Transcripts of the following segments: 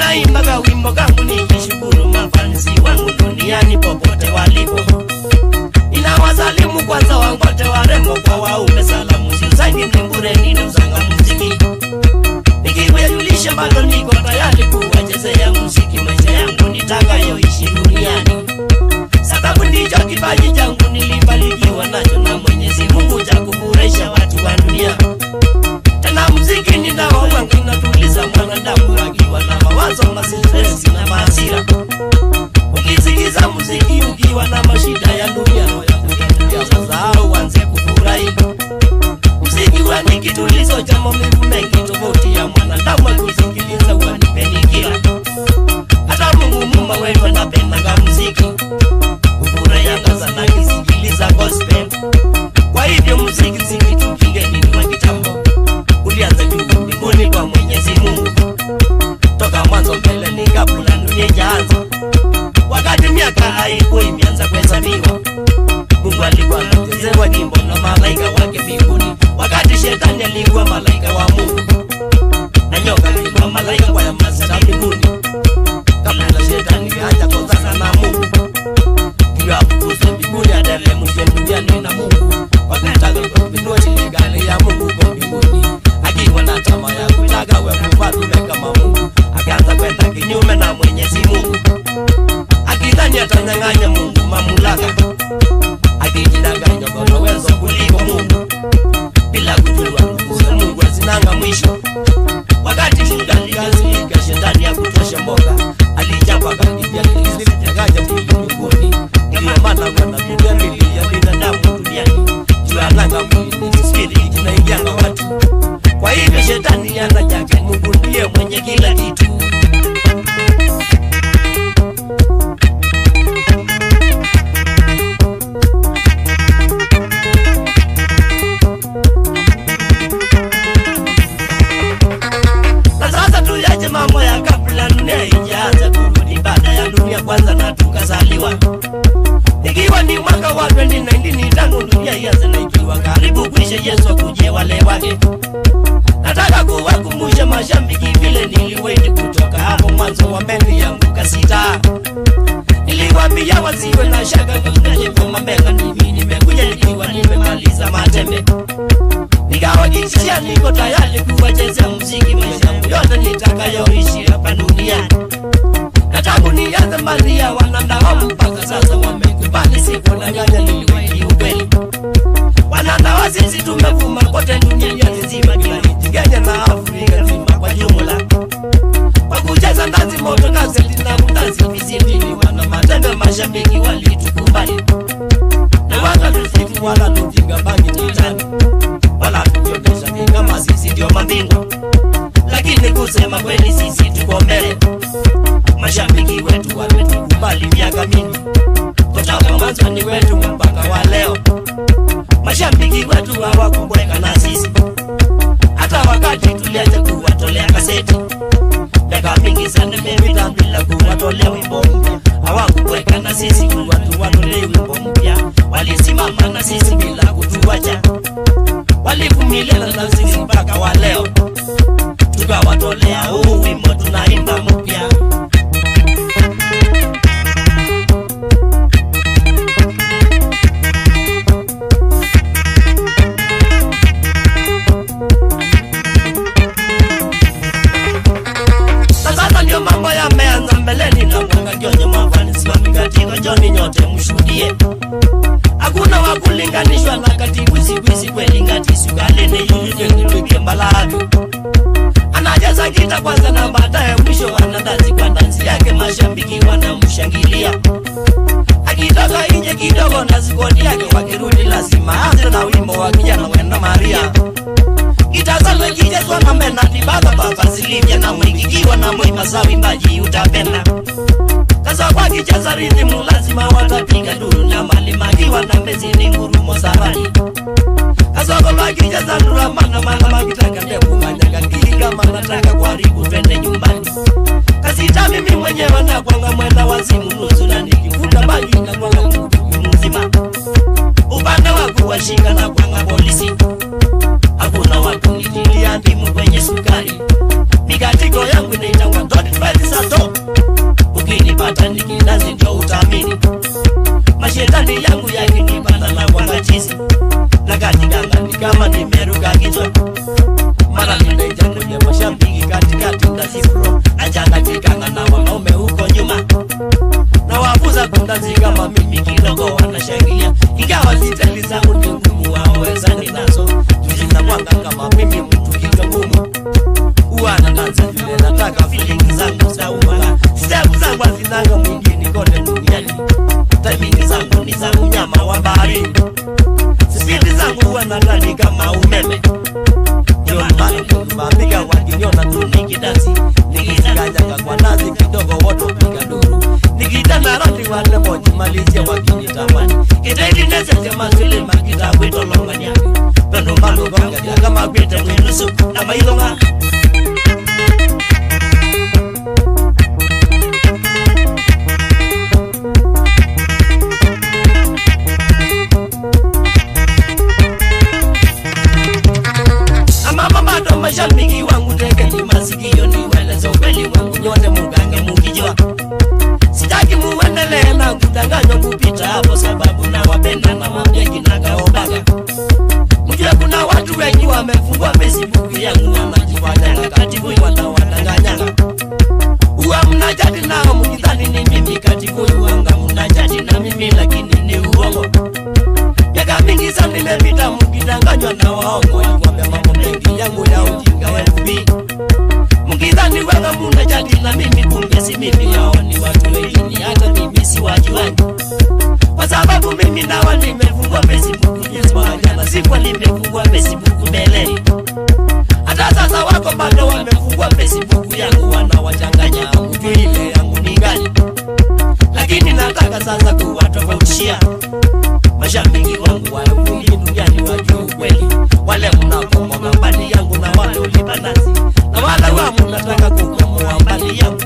Ninaimbaga wimbo kangu nikishukuru mafansi wangu duniani popote walipo. Ninawasalimu kwanza wangote warembo kwa waume, salamu siuzangi ni bure, ninauzanga muziki. Nikiwajulisha bado niko tayari kuwachezea muziki, maisha yangu nitakayoishi duniani. Sababu ndicho kipaji changu nilibarikiwa nacho na Mwenyezi Mungu cha kufurahisha watu wa dunia. Tena muziki ni dawa wangu, inatuliza mwanadamu akiwa na mawazo, mastress na hasira. Ukisikiza muziki ukiwa na mashida ya dunia, roho yako itatulia, sasa uanze kufurahi. Muziki huwa ni kitulizo cha maumivu mengi tofauti ya mwanadamu, akisikiliza huwa ni painkiller. Hata Mungu muumba wetu anapendanga muziki, hufurahianga sana akisikiliza gospel. Kwa hivyo muziki si kitu kigeni, ni wa kitambo, ulianza juu mbinguni kwa Mwenyezi Mungu. Toka mwanzo mbele ni kabla dunia haijaanza, wakati miaka haikuwa imeanza kuhesabiwa, Mungu alikuwa anachezewa nyimbo na malaika wake mbinguni, wakati shetani alikuwa malaika wa Mungu na nyoka alikuwa malaika wa masika mbinguni. Kabla shetani hajakosana na Mungu, ndio afukuzwe mbinguni ateremshwe duniani na Mungu, wakataka kupindua serikali ya Mungu huko mbinguni, akiwa na tamaa ya kutaka we mfalme kama Mungu, akaanza kwenda kinyume na Mwenyezi Mungu, akidhani atanyang'anya Mungu mamlaka, akijidanganya kwa uwezo kuliko Mungu, bila kujua nguvu za Mungu hazinanga mwisho. Wakati Mungu alikasirika, shetani hakutosha mboga, alichapa akakimbia akaja mbinguni. Ndiyo maana wanatumia mili ya binadamu duniani, juu ananga mwili ni spirit inaingianga watu. Kwa hivyo shetani ana chake, Mungu ndiye mwenye kila kitu. Na sasa tuyache mambo ya kabla dunia haijaanza, kurudi baada ya dunia kwanza na tukazaliwa. Ikiwa ni mwaka wa 2019 tangu dunia ianze na ikiwa karibu kuisha, Yesu akuje wale wake. Nataka kuwakumbusha mashabiki vile niliwahi kutoka hapo mwanzo wa bendi yangu Kasita. Niliwaambia wasiwe na shaka, kunaje kwa mabega, mimi nimekuja nikiwa nimemaliza matembe. Nikawahakikishia niko tayari kuwachezea muziki maisha yangu yote nitakayoishi hapa duniani. Na tangu nianze mbali ya wanandoa mpaka sasa wamekubali, sikudanganya, niliwahi ukweli. Wanandoa sisi tumevuma kote duniani nzima, kila nchi Kenya na Afrika nzima kwa jumla. Kwa kucheza ndazi moto kaseti na mtazi visindini, wana matendo mashabiki walitukubali. Na wala tusifu wala tujinga bangi mtaani, wala tujionyesha ni kama sisi ndio mabingwa, lakini kusema kweli sisi tuko mbele. Mashabiki wetu wametukubali miaka mingi, kutoka mwanzoni wetu mpaka wa leo. Mashabiki wetu hawakubweka na sisi, hata wakati tuliacha kuwatolea kaseti. Miaka mingi sana imepita bila kuwatolea wimbo mpya, hawakubweka na sisi kuwatuwatolee wimbo mpya. Walisimama na sisi bila kutuacha, walivumilia na sisi mpaka wa leo, tukawatolea huu wimbo tunaimba mpya. Na sasa ndio mambo yameanza mbeleni na mwanga kionye mwafani simami katika joni nyote mshuhudie. Hakuna wa kulinganishwa na katibu siku hizi kweli ngati sukalini yuyunye nipige mbaladu. Anacheza gita kwanza na baadaye mwisho anadansi kwa dansi yake mashabiki wanamshangilia. Akitoka nje kidogo na skodi yake wakirudi lazima aanze na wimbo wa kijana wenda Maria. Kitazame kichezwa na mena ni baba baba Silivia na mwingikiwa na mwimba za wimbaji utapenda. Sasa kwa kicheza rhythm lazima watapiga duru na mali magiwa na mbezi ni ngurumo sarani. Sasa kwa kicheza drama na mala makitaka ndefu manyaga kili kama nataka kuharibu twende nyumbani. Kasita mimi mwenyewe na kwanga mwenda wazimu nusu na nikivuta bangi na kwanga mzima. Upande wa kuwashika na kwanga polisi. Hakuna watu nitilia ndimu kwenye sukari. Mikatiko yangu inaitangwa dot five. Nilipitikana na wanaume huko nyuma, na wafuza kundazi kama mimi kidogo wanashangilia. Ingawa sitali zangu ni ngumu, hawawezani nazo. Tujina mwanga kama mimi mtu kichwa ngumu, huwa nadansa vile nataka, feeling zangu za umara. Step zangu hazinanga mwingine kote duniani, timing zangu ni za mnyama wa baharini. Spidi zangu huwa nadani kama umeme, ndio maana kumbambika wakiniona tu nikidansi. Nikikanyaga kwa nazi kidogo wote piga duru, nikitana rati wale moja malizia wakinitamani. Kitaidi nese tema silima kitakwito longanya pendo malo gonga kama kwite mwinusu na mailonga. Mashabiki wangu tegeni masikio niwaeleze ukweli wangu nyote mugange mukijua. Sitaki muendelee na kudanganywa kupita hapo, sababu nawapenda na mwambia kinagaobaga. Mjue kuna watu wengi wamefungua Facebook yangu wanajifanya katibu wanawadanganyanga. Huwa mnajadi nao mkidhani ni mimi katibu, huanga mnajadi na mimi lakini ni uongo. Miaka mingi sana nimepita mkidanganywa na waongo, nikwambia mambo mengi yangu ya ujinga wa FB. Mkidhani wanga mnajadi na mimi, kumbe si mimi, hao ni watu wengine, hata mimi siwajuangi. Kwa sababu mimi nawa nimefungua Facebook juzi jana, sikuwa nimefungua Facebook mbeleni. Hata sasa wako bado wamefungua Facebook yangu wanawachanganya, hamjui ile yangu ni gani. Lakini nataka sasa kuwatofautishia mashabiki wangu wa FB duniani wajue ukweli. Wale mnakomoa mbali yangu na wale ulipa nazi, na wale wa mnataka kukomoa mbali yangu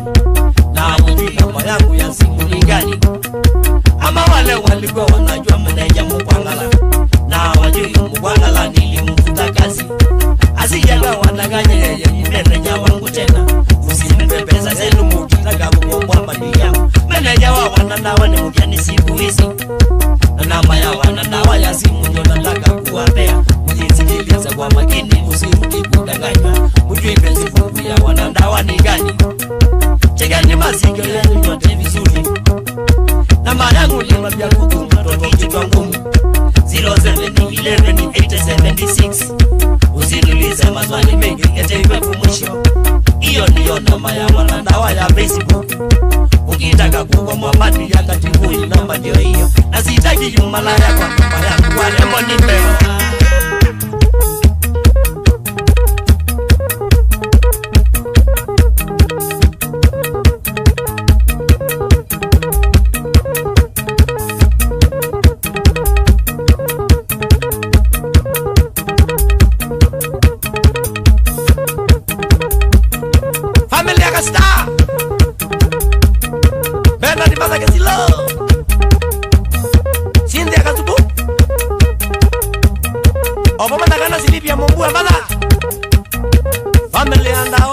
na hamjui namba yangu ya simu ni gani. Ama wale walikuwa wanajua meneja Mukwangala na hawajui Mukwangala nilimfuta kazi, asijala wadanganya yeye ni meneja wangu tena. Usimpe pesa zenu mkitaka kukomboa mali yangu. Meneja wa wanadawa ni mgeni siku hizi, na namba ya wanadawa ya simu ndio nataka kuwapea. Mjisikilize kwa makini, msirudi kudanganywa, mjui Facebook ya wanadawa ni gani. Chekeni masikio yenu nyote vizuri. Namba yangu ni mapya kuku mtoto kichwa ngumu, 07 11 876. Usiniulize maswali mengi ete iwe mwisho. Hiyo ndiyo namba ya wanadawa ya Facebook. Ukitaka kukomoa mali ya katibu namba ndio hiyo. Na sitaki jumalaya kwa namba yangu, warembo nimeoa. Familia Kasta Bernard Mazakesilo Cynthia Kasubu Obama Nagana Silivia Mumbua Mala Familia Ndawa.